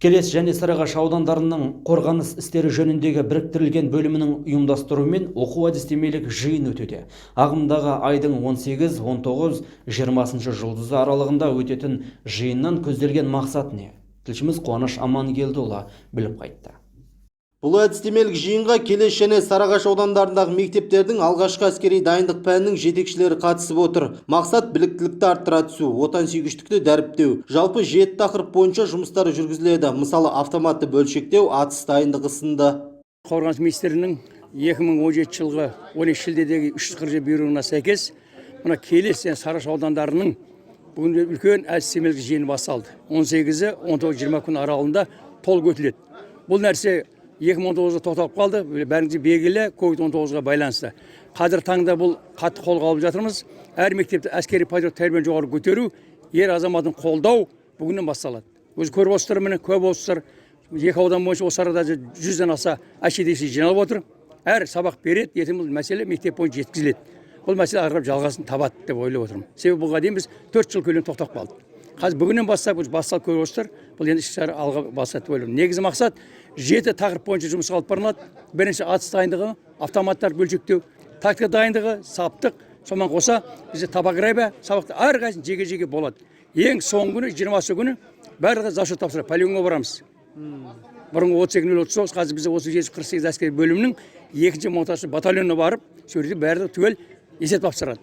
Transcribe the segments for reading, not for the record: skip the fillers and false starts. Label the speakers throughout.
Speaker 1: Келес және Сарыағаш аудандарының қорғаныс істері жөніндегі біріктірілген бөлімінің ұйымдастыруымен оқу әдістемелік жиын өтуде. Ағымдағы айдың 18, 19, 20 жұлдызы аралығында өтетін жиыннан көзделген мақсат не? Тілшіміз Қуаныш Амангелдіұлы біліп қайтты.
Speaker 2: Бұл әдістемелік жиынға Келес және Сарыағаш аудандарындағы мектептердің алғашқы әскери дайындық пәнінің жетекшілері қатысып отыр. Мақсат – біліктілікті арттыра түсу, отансүйгіштікті дәріптеу. Жалпы жеті тақырып бойынша жұмыстар жүргізіледі. Мысалы, автоматты бөлшектеу, атыс дайындығы сынды.
Speaker 3: Қорғаныс министрінің 2017 жылғы 12 шілдедегі 347 бұйрығына сәйкес, мына Келес және Сарыағаш аудандарының бүгін үлкен әдістемелік жиыны басталды. 18-і 19, 20 күн аралығында толық өтіледі. Бұл нәрсе 2019-да тоқталып қалды, бәріңізге белгілі, ковид-19-ға байланысты. Қазір таңда бұл қатты қолға алып жатырмыз. Әр мектепте әскери патриот тәрбиені жоғары көтеру, ер азаматын қолдау бүгіннен басталады. Өзі көріп отырсыздар, міне, көп отырсыздар. Екі аудан бойынша осы арада 100-ден аса әшедесі жиналып отыр. Әр сабақ береді. Ертең бұл мәселе мектеп бойынша жеткізіледі. Бұл мәселе ары қарап жалғасын табады деп ойлап отырмын, себебі бұған дейін біз 4 жыл көлемінде тоқтап қалдық. Қазір бүгіннен бастап уже басталып, көріп отырсыздар, бұл енді іс шара алға басады деп ойлаймын. Негізгі мақсат жеті тақырып бойынша жұмыс алып барылады. Бірінші – атыс дайындығы, автоматтар бөлшектеу, тактика дайындығы, саптық, сонымен қоса бізде топография сабақта, әрқайсысы жеке жеке болады. Ең соңғы күні, 20-сы күні, барлығы зачет тапсырады, полигонға барамыз. Бұрынғы 32 039, қазір бізде 3748 әскери бөлімінің екінші монтажды батальонына барып, сол жерде барлығы түгел есеп тапсырады,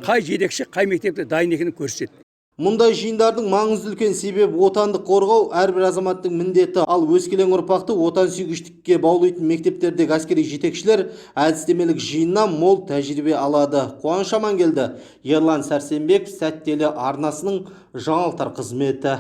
Speaker 3: қай жетекші қай мектепте дайын екенін көрсетеді.
Speaker 2: Мұндай жиындардың маңызы үлкен, себебі отанды қорғау – әрбір азаматтың міндеті. Ал өскелең ұрпақты отансүйгіштікке баулитын мектептердегі әскери жетекшілер әдістемелік жиыннан мол тәжірибе алады. Қуаныш Амангелді, Ерлан Сәрсенбек, Сәт телеарнасының жаңалықтар қызметі.